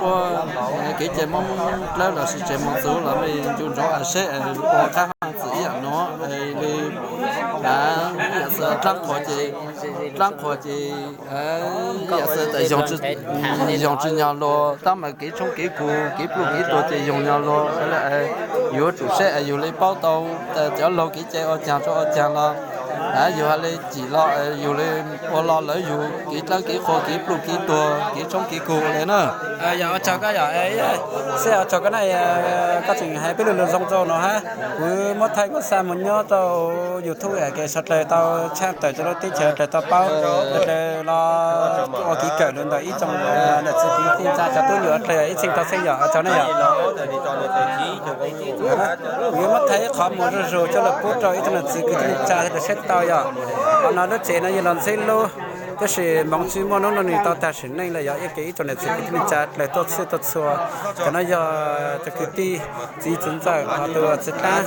ua kev cai Hmoob dlawb los sis tsev Hmoob txwv los mej ncu ntsoov seb ua qab haj txwm ib yam nuav li. Ib yam xwb dlaab qhuas ces, dlaab qhuas ces ib yam xwb yoog tsi nyog luag, tab mas kev tshoob kev kug kev pluj kev tuag ces yoog nyog luag. Yuav tsum saib yug li paub tau cov laug kev cai ua caag rua ua caag los, yug hab li cim los yug li ua los lawv yug kev dlawb kev qhuas kev pluj kev tuag kev tshoob kev kug li na. Yog ua tsaug koj yog, seb ua tsaug koj na, koj tseem hais peb lug lug zoo rau no hab. Kuv muab thaij kuv xa mus nyob rau YouTube es kev sawv dlawg tau tshaj tawm rau lub teb chaws dlawg tau paub, dlawg los ua kev kawm lug ntawm ib tsoom nam txiv kwv tij neej tsa cov tub nyuam dlawg ib txheej tau txheej yom, ua tsaug na yom. Kuv yuav muab thaij ib qhov mus zuj zus coj lug pub rau ib tsoom nam txiv kwv tij neej tsa dlawg saib tau yom. Qhov no lub tsev no yog los ntxheb lub, tab sis hmoov tsi muaj nub nua nwg tau tag sim neej lawm yog ib ke ib tsoom nam txiv kwv tij neej tsa dlawg tuaj txhij tuaj txhua. Cov no yog cov kwv tij txiv txiv ntxawm ho tus txiv dlaab,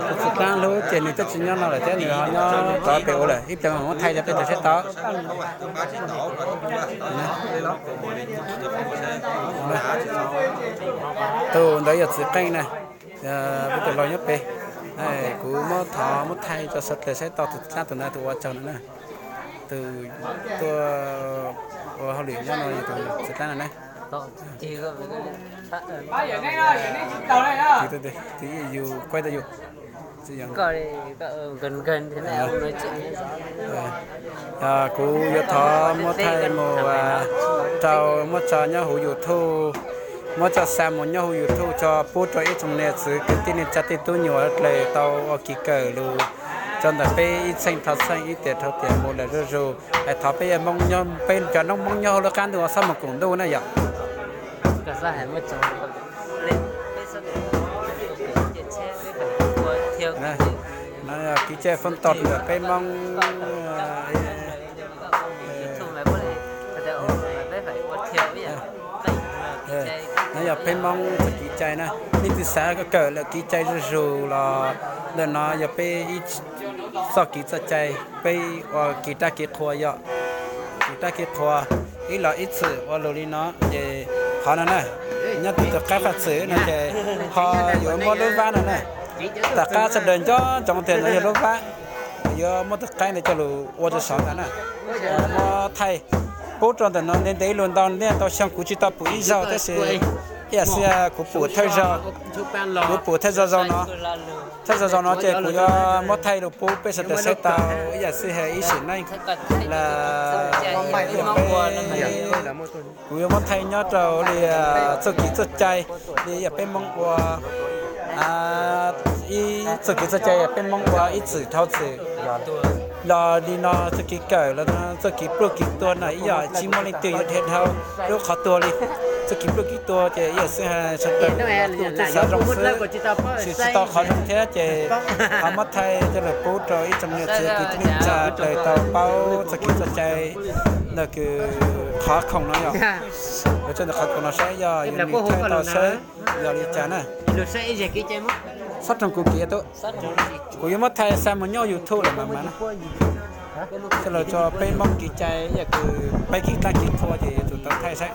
tus txiv dlaab lub ces nwg twb tsi nyob no lawm thiab nwg ho nyob tod pem ua lawm, ib pliag muab thaij rau peb tau saib tau. Tus ntawd yog txiv qeej na, peb tus laug nyob pem. Kuv muab thov muab thaij rau sawv dlawg saib tau tus txiv dlaab tus ntawd tus ua tsaug no na. Tus tuaj ua hauj lwm nyob no yog tus txiv dlaab no na. Yus kuaj tau yus. Kuv yuav thov muab thaij mus rau muab tso nyob huv YouTube, muab tso xa mus nyob huv YouTube tso pub rau ib tsoom niam txiv kwv tij neej tsa tej tub nyuam dlawg tau ua kev kawm lug rau ntawm peb ib txheej dhau txheej ib tiam dhau tiam mus lawm zuj zus. Hais thov peb, peb cov noob Hmoob nyob huv lub qab ntuj xob mus koom ntuj na yom. No kev cai foom tom ntawm peb Hmoob, no yog peb Hmoob txoj kev cai na. Leej twg xav kawm lawm kev cai zuj zus los ntawm no yog peb ib txoj kev txoj cai, peb ua kev rab kev qhua yom. Kev rab kev qhua ib los ib txwm ua lug li no ces qhov no na, nyob tus tus qaib qhaj txwm no ces ho yuav muab lub vab no na, tom qab sawv daws nco ntsoov tias no yog lub vab, yuav muab tus qaib ntawd coj lug ua rau saud ntag na. Muab thaij pub rau ntawm no ntev ntev lug ntau, ntev ntau xyoo kuv tsis tau pum ib zaug tab sis ib yam xwb kuv pum thawj zaug, kuv pum thawj zaug zaug no, thawj zaug zaug no ces kuv yuav muab thaij lug pub peb sawv daws saib tau ib yam xwb hais ib sim neej los kuv yuav muab thaij nyob rau li txoj kev txoj cai li yam peb Hmoob ua, ib txoj kev txoj cai yam peb Hmoob ua ib txwm dhau txwm los li no, txoj kev kawm los txoj kev pluj kev tuag no ib yam tsis muaj leej twg yuav dhia dhau lub qhov tuag li. Txoj kev pluj kev tuag ces ib yam xwb hais sawv daws tu txhij xav zoo xwb, tsis tau qhov zoo thiab ces ho muab thaij coj lug pub rau ib tsoom niam txiv kwv tij neej tsa dlawg tau paub txoj kev txoj cai ntawm kws qhov khoom no yom. Ua tsaug ntawm qhov khoom no saib yog yus thaij tau saib yog li cas na. Xob rau kuv kiv tub, kuv yuav muab thaij xa mus nyob YouTube lawm mas mas na. Coj lug tso peb Hmoob kev cai yam kws peb kev dlaab kev qhua ces yuav tsum tau thaij saib.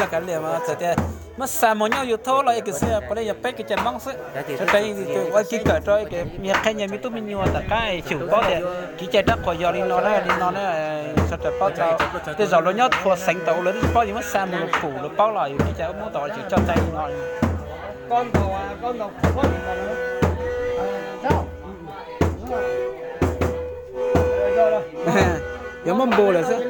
Los kav liam mas txawm tias muab xa mus nyob YouTube los ib kws xwb puav leej yog peb kev cai Hmoob xwb. Sawv daws ua kev kawm rau me qhia nyias me tub me nyuam tom qab xyum paub tias kev cai rab qhuas yog li no na, li no na, sawv daws paub tau. Tej zaum luag nyob txhua xeev tau lawv twb tsis paub, yus muab xa mus lug pum lug paub los yus kev cai Hmoob tau tseem coj txais li no. Yuav muab npu lawm xwb.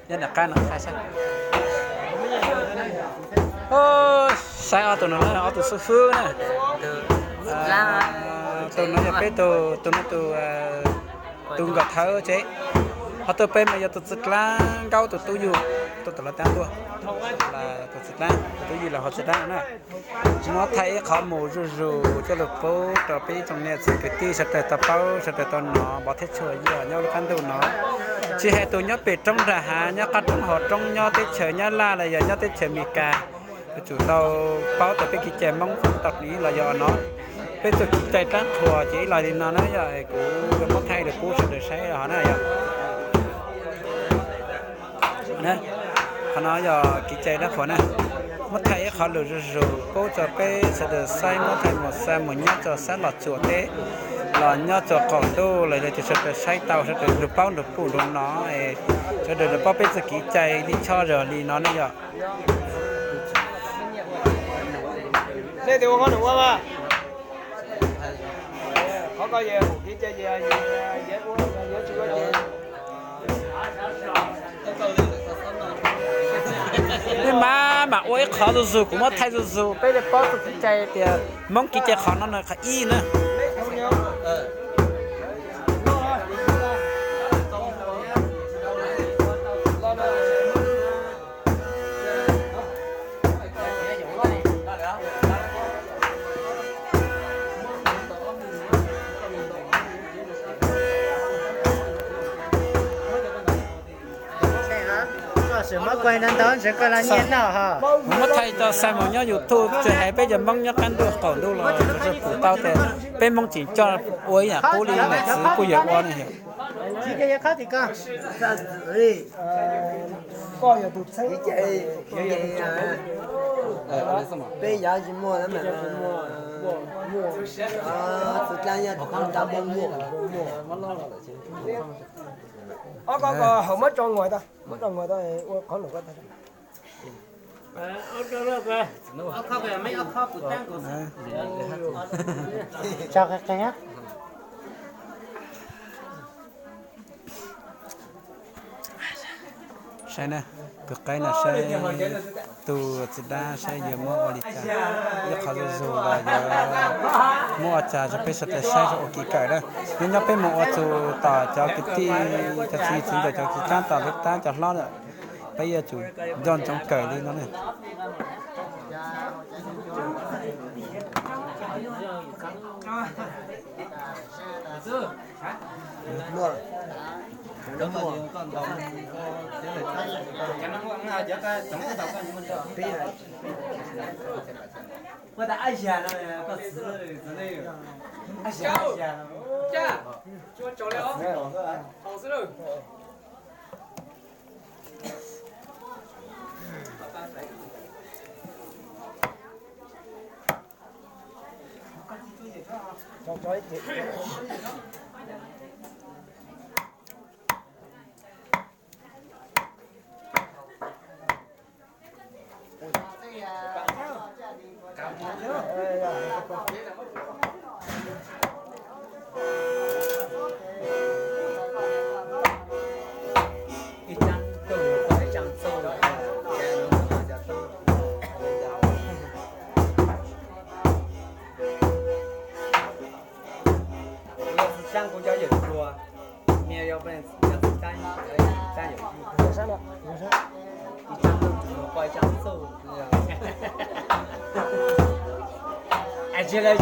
Nyob nram qab no thaij saib. Saib ob tug no na, ob tug xib fwb na. Tus no yog peb tug, tus no tus Tus nkawm thawv tsev, ho tus peb mas yog tus txiv dlaab nkaub tus tub yug, tus tawm los taab tuaj, tus txiv dlaab, tus tub yug los ho txiv dlaab na. Muab thaij ib qhov mus zuj zus coj lug pub rau peb tsoom niam txiv kwv tij sawv daws tau paub, sawv daws tau nov npov thiab tshua yog nyob lub qab ntuj no. Tsis hais tus nyob pem roob nram hav, nyob qab roob hauv roob, nyob teb chaws Nyab Laj los yog nyob teb chaws Amelikas, yuav tsum tau paub tau peb kev cai Hmoob tau ib los yog no. Peb txoj kev cai dlaab qhuas ces ib los li no na yog kuv yuav muab thaij lug pub sawv daws saib os na yog. Qhov no yog kev cai dlaab qhuas na. Muab thaij ib qhov lug zuj zus pub rau peb sawv daws saib, muab thaij mus xa mus nyob rau sab Los Tsuas teb los nyob rau qaum ntuj los yog sawv daws saib tau, sawv daws lug paub lug pum lug no, sawv daws lug paub peb txoj kev cai li choj zog li no ne yog. Peb mam mam ua ib qhov zuj zus, kuv muab thaij zuj zus peb li paub txoj kev cai tias Hmoob kev cai qhov no na qhov ib na. Muab thaij rau xa mus nyob YouTube, tsis hais peb cov Hmoob nyob qab ntuj qaum ntuj los tsuas pum tau tias peb Hmoob tseem coj ua ib yam qub li niam txiv kuj yog ua ne yog. Peb yav tsis muaj, txiv dlaab yog txiv dlaab muaj muaj. Ob ko ko hauv muab tso nguav tau, muab tso nguav tau ua qhov lus ko tau. Saib na, kwv qaib no saib tus txiv dlaab saib yuav muab ua li cas, ib qhov zuj zus los yuav muab ua cas rau peb sawv daws saib rau ua kev kawm na. Nyob nyob peb mus ua txug tom cov kwv tij, cov txiv txiv ntxawm, cov kwv tij tab tom lub tab cov hlob lawm, peb yuav tsum nco ntsoov kawm li no na.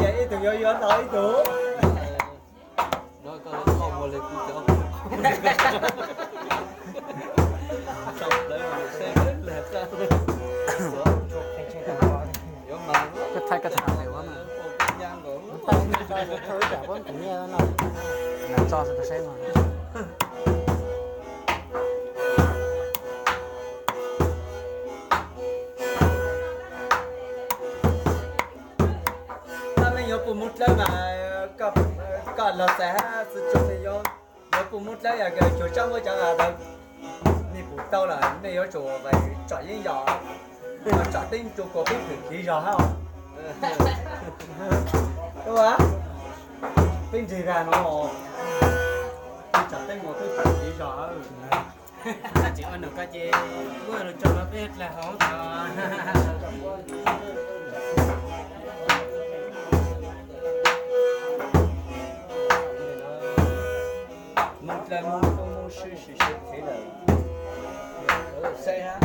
Ib tug yuav yuav tau ib tug. Thaij koj tham hais ua na. Tso saib no. Tab meej yuav puas muaj dlawb mas koj los txais hab xwb tsuas yuav, yuav puas muaj dlawb yog cuag tsab muab cov ntawd mej pum tau lawm mej yuav tsum tsom yeeb yos, tsom teeb rua kuas peb pum kev zog hab. Peb ntseg dag no, peb tsom teeb ua peb pum kev zog. Tseem ua num ko ces muab lug tso rau peb dlaag hov tod. Lawv mus mus mus sib sib sib thev lawm. Saib hab.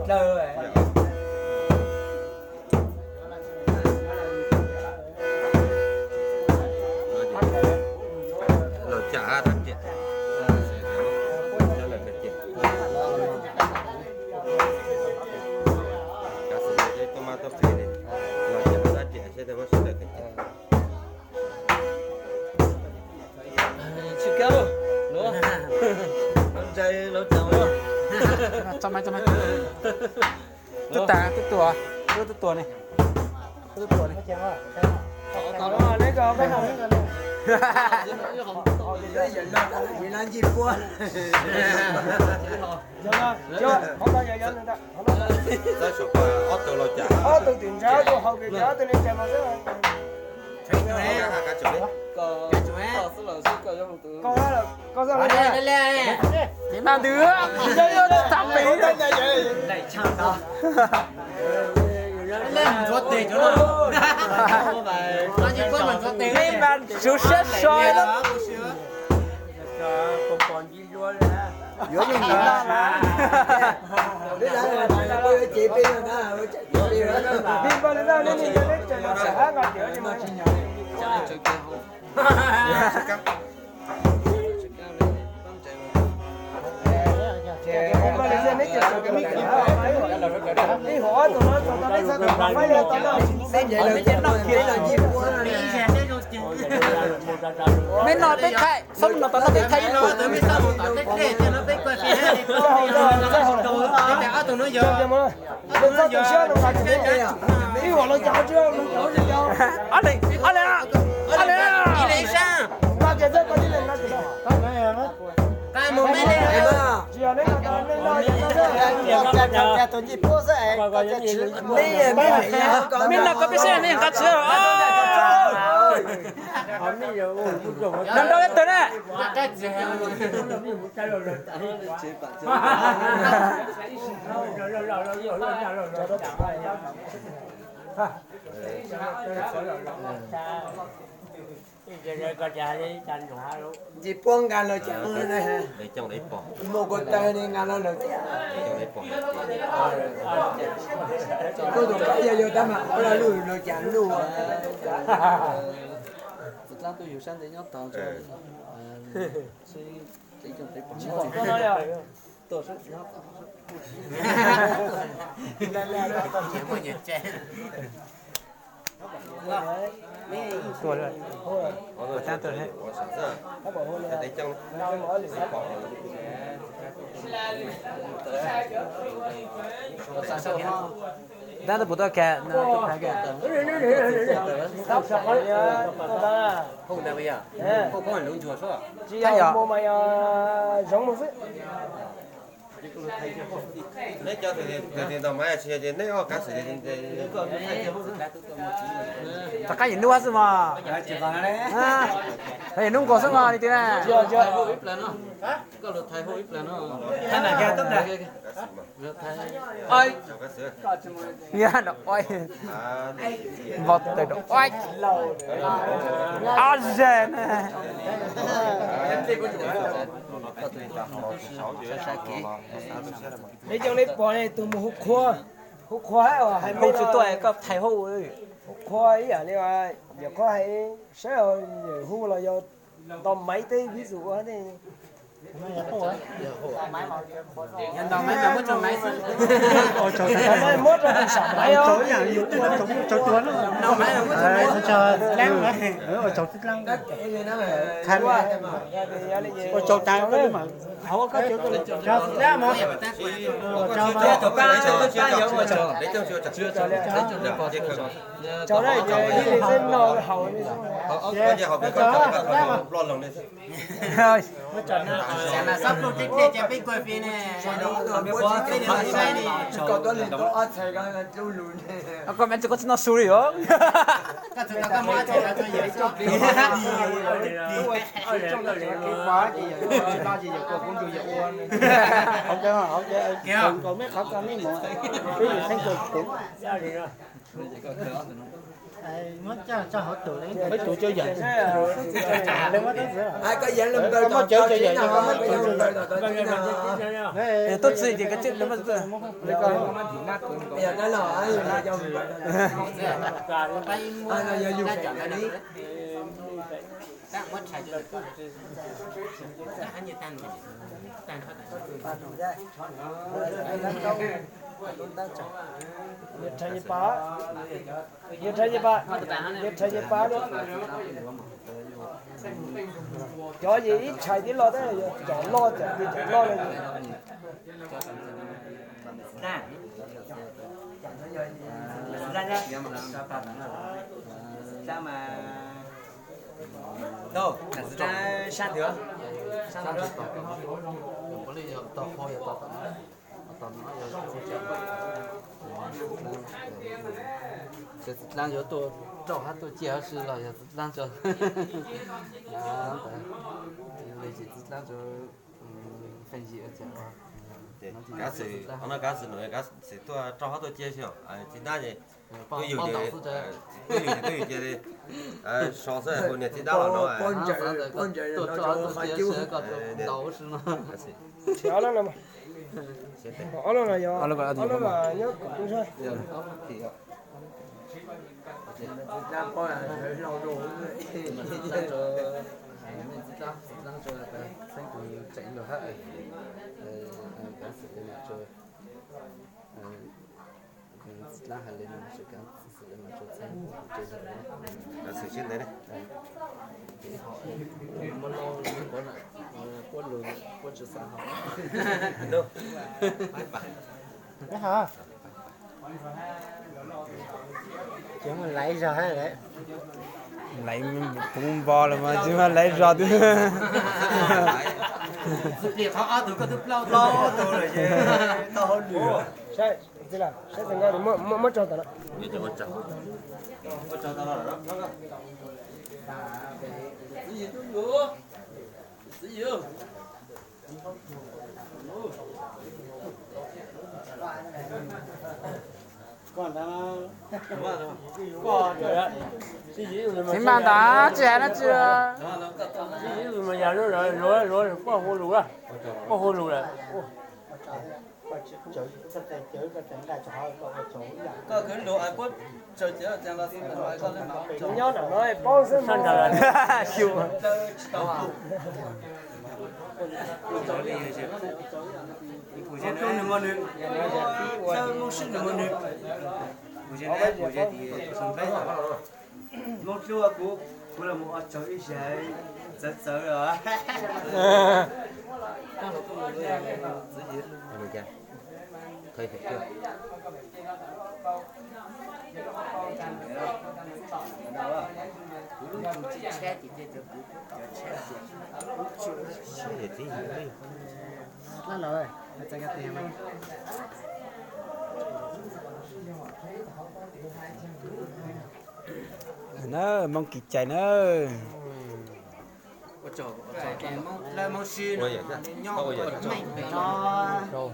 Dlawg. Laug Cam hab Dab Riam. Kav xwm tuaj mab tuaj qhe li, Laug Cam hab Dab Riam seb tej muab sib tawm kawm. Tub tas, tub tuas, tub tuas ne. Ob tug tim ntsa tus haus kws tsa tus li tsa mas xwb. Koj xwb los koj xwb. Txiv nag ntws, tsis yog yog tsis tag pem. Ntxuav tes cov no. Ib mas tsuv siab so. Yuav yeej nim no na. Peb yuav cev peb no na. Peb pab li no ne, nej yog neb tseem los tseem hab nqa tias li mas. Meb noj peb thaij, xob mus no tom no peb thaij ib lus. Ob leeg, ob leeg, ob leeg. Meb noj koj peb seb meb nqa tsi. Nrau nrau ib tug na. Nce puab nqa los cas, muaj ko taw ne nqa los lawm thiab. Koj tus qaib yog yog tab mas qhov lo lus los cas lus. Tab tus puas tuaj kag no, tus kag kag. Tsis yog mus mas yog zoov mus xwb. Neb cov tus tias ntaus maiv tsis yog ces neb ob kav xwm. Rov qab yim hnub xwb mog. Yim hnub nkaus xwb mog li tiag na. Npau taws rau ob ze na. Neb coj neb pom ne, tus mus hu qhua, hu qhua hab hais hu tsis tuaj koj thais hu. Hu qhua ib yam li yawm qhuab hais, saib hu los yog ntaus maiv teb vis xus ua tej. Muab rau tus sam maiv os. Tsaus na, ib li xwb no haus li. Koj me ntsis koj tsis noj su li os. Muab coj tso hauv tus li. Peb tus cov yawm. Koj muab cawv cov yawm no, koj muab cawv cov yawm no. Tuaj txi ces koj coj li. Rhais ces pa, rhais ces pa li. Cov ces ib tshais tib lo tab, cov loj cov twg cov loj li. Txiv dlaab yuav tuaj rau hab tuaj ciaj hab si los yog txiv dlaab tso. Txiv dlaab tso. Kav xwm, qhov no kav xwm nws kav xwm tuaj rau hab tuaj ciaj si. Txiv dlaab es twj ywm ces, twj ywm ces so xwb, hu niag txiv dlaab los no. Ob lub no yog, ob lub no nyob kom tub sab. Ces laiv zog, laiv puv npo los mas tsis mas laiv zog twb. Saib, saib tau nkaus, muab tso tom no. Txiv mas ntawd tsis hais dab tsi. Koj hu lus lawm, koj hu lus lawm. Koj kwv lus puab tsaws cawv los txog koj li mas. Nyob nram no paub xwb mas. Nws mas nws, Hmoob Sib nws mas nws. Hmoob Dluab kuv, kuv los mus ua tsaug ib zag txawv txawv os. Dlab laus, txais koj tes mas. Na, Hmoob Kis Cais na.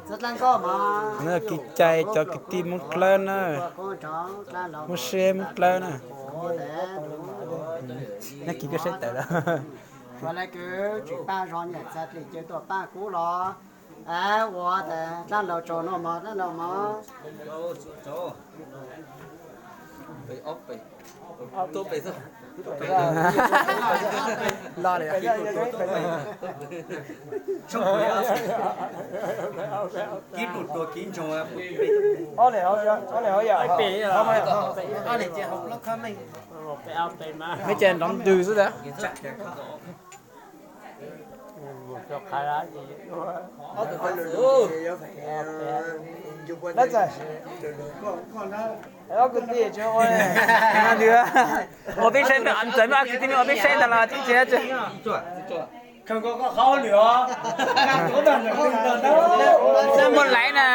Txiv dlaab nkoj mas. Na Kis Cais cov kwv tij Hmoob Dlawb na. Hmoob Siab Hmoob Dlawb na. Nab Kis koj saib tawm los. Ua le kws tsis paab zog nyam txag plig caw tuaj paab kub los. Ua tas dlaab laug tsaug no mog, dlaab laug mog. Kib lug tua kib ntsoog. Meb ces nrov ntws xwb ntag. Dab tsi? Ob kwv tij tsis ua. Ua peb saib ntag, txawm muaj ob kwv tij ua peb saib ntag los tsis tsi. Muaj laiv na.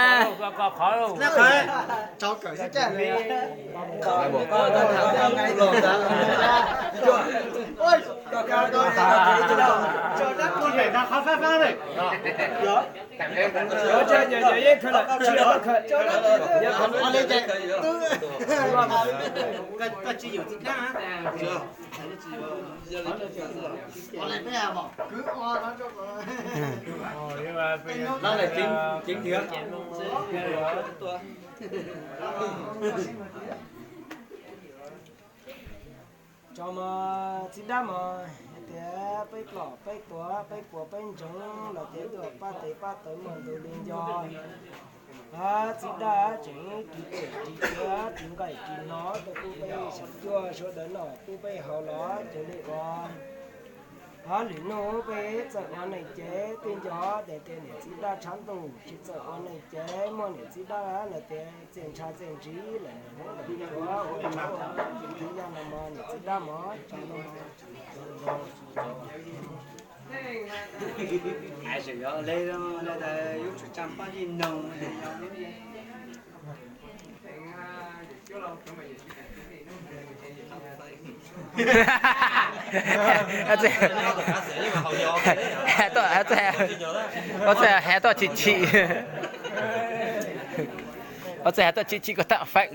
Tso mas txiv dab mas hais tias peb plom peb tuav peb puas peb ntsoov los tias tuaj pab tes pab taw muaj ntu li nco. Txiv dab tseem ris tes ris taw ris nqaij ris no rau kuv peb sawv cuaj sawv daws noj kuv peb haus los cuag li ua. Lwm hnub peb txawj ua neej ces twb nco tias tias niam txiv dab tshav ntuj tsis txawj ua neej ces muaj niam txiv dab lawm tias txiaj ntsha txiaj ntsig lawm niam hmoob lawm tsuav ua tsuav ua tsuav no mas niam txiv dab mov tso no. Hais txoj chim chim, hais txoj chim chim koj tam feem.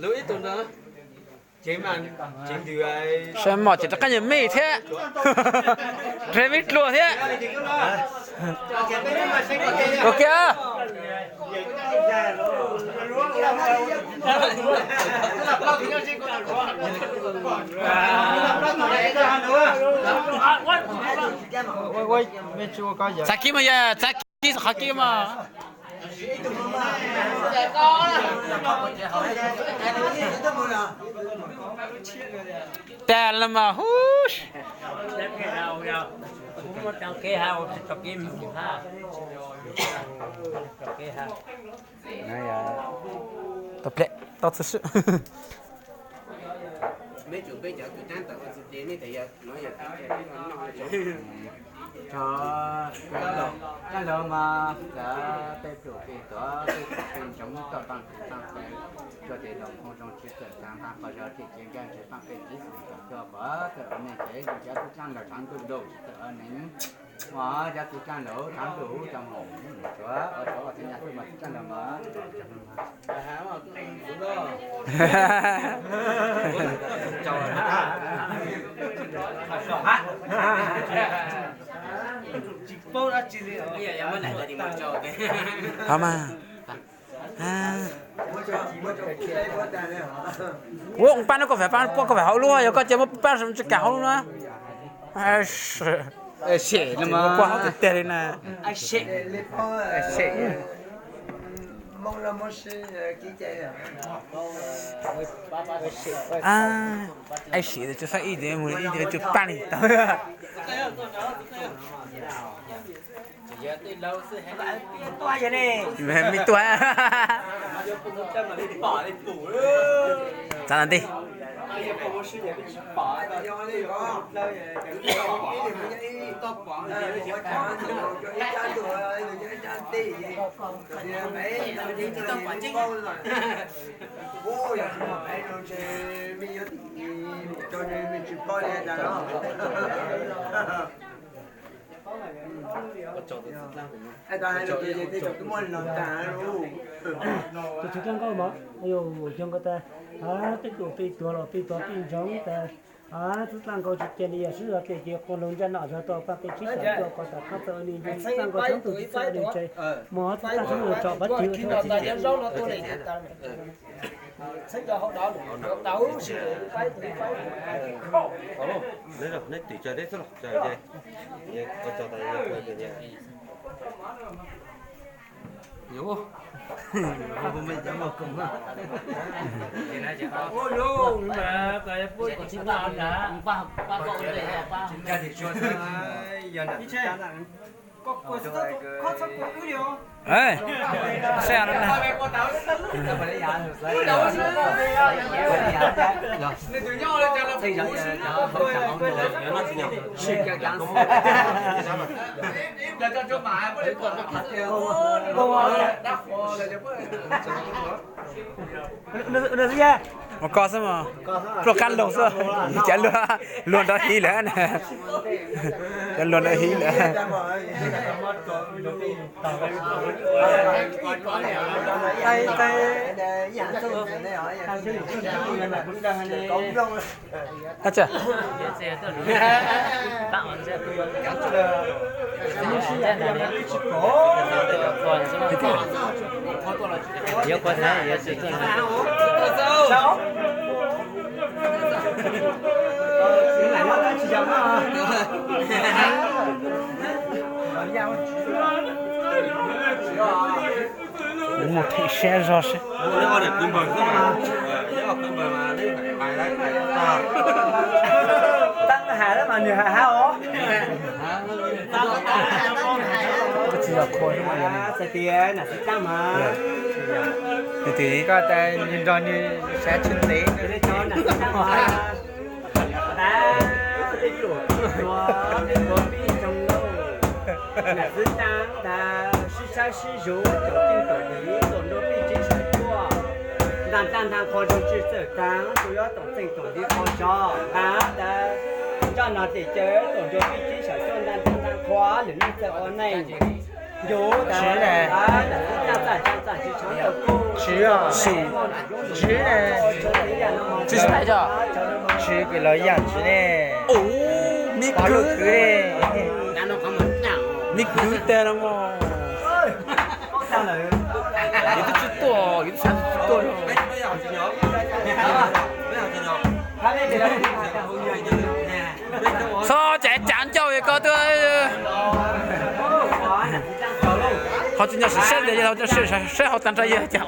Lub ib tug ntawd. Saib mos ces rov qab nyuag me thiab, rau me dluag thiab. Ua kiag. Txav kib mas yog txav kib qhov kib mas. Tag los mas hub. Tau pliam tau txhua sij. Tso, tag los mas txav tej pluam tej tuav tej txoj kev ntsoov toj toj ntxim toj tes, tso tes laus qhov zoo tsis txawm txav nqa qhov zog tim ces nkaj ntses paj pej txiv xwm kom coj pov txawm ua neej ces zoo cov tub tshaj lawm tshav ntuj lus tsis txawm ua neej. Ua cov tub tshaj lawm tshav ntuj huv tso mus tsuav ua tsuav ua txiv nyab tub mas tub tshaj lawm mas. Hov mas. Ua pab no koj fam pab koj fam hauv lub, yog koj cia muab pab tsis kam hauv lub na. Sim no mas pab hauv tiag tiag li na. Aib sim tsis fab ib mus ib tus pab li tau. Me tuaj. Txav ntawm ntej. Tus txiv dab nkauj mas, yog cov nkauj tas, tej tus pej tuag los pej tuag pej ntsoov tas, txwj dab nkauj tsis cia li yog sib zog tias ces qhov lus ntsaj no zog tuaj paj qe tshib sawv tuaj pov tam qab txawj ua neej, txwj dab nkauj tshab tus txawj ua neej tsev, mus txwj dab tshab tus tso pab tsis ua txhua txiv. Ua koj xwb mas, pluaj qab loog xwb, cov luag, luag nrov hiv lawm, cov luag nrov hiv lawm. Mus theem siab zog seb. Tsis yog qhua xwb mas yog xais tias nam xib tab mas. Koj tas nws nrog nws sav tshwj ntxiv. Nam xib tab mas. Tab, tej luam tuag, tej tuag pij tsoog lauj. Nam xib tab tas sib sab sib zuv, caum ceej caum div, tuam nrog pij tseeb sawv cuaj. Nta ntaj nta qhua zoo tsis txawj taag, tsuas yuav tuam txeej tuam div qhua zog. Nta tas nroj no tim caw, tuam nrog pij tseeb sawv cuaj, nta ntaj nta qhua, lwm neej txawj ua neej. Ncuv tas, nam xib tab txaj tshee txaj tsis tshee tau kuj. Tsis, tsis, tsis pais cov. Tsis kws los yam tsis ne. Ub, me kwv, me kwv tas no mas. Yus twb tsis tuaj, yus twb xav tsis tuaj. Txhob cav cav ncauj koj twb. Ho tsis nco sim saib tias yog ho saib ho tag nrho yog cas.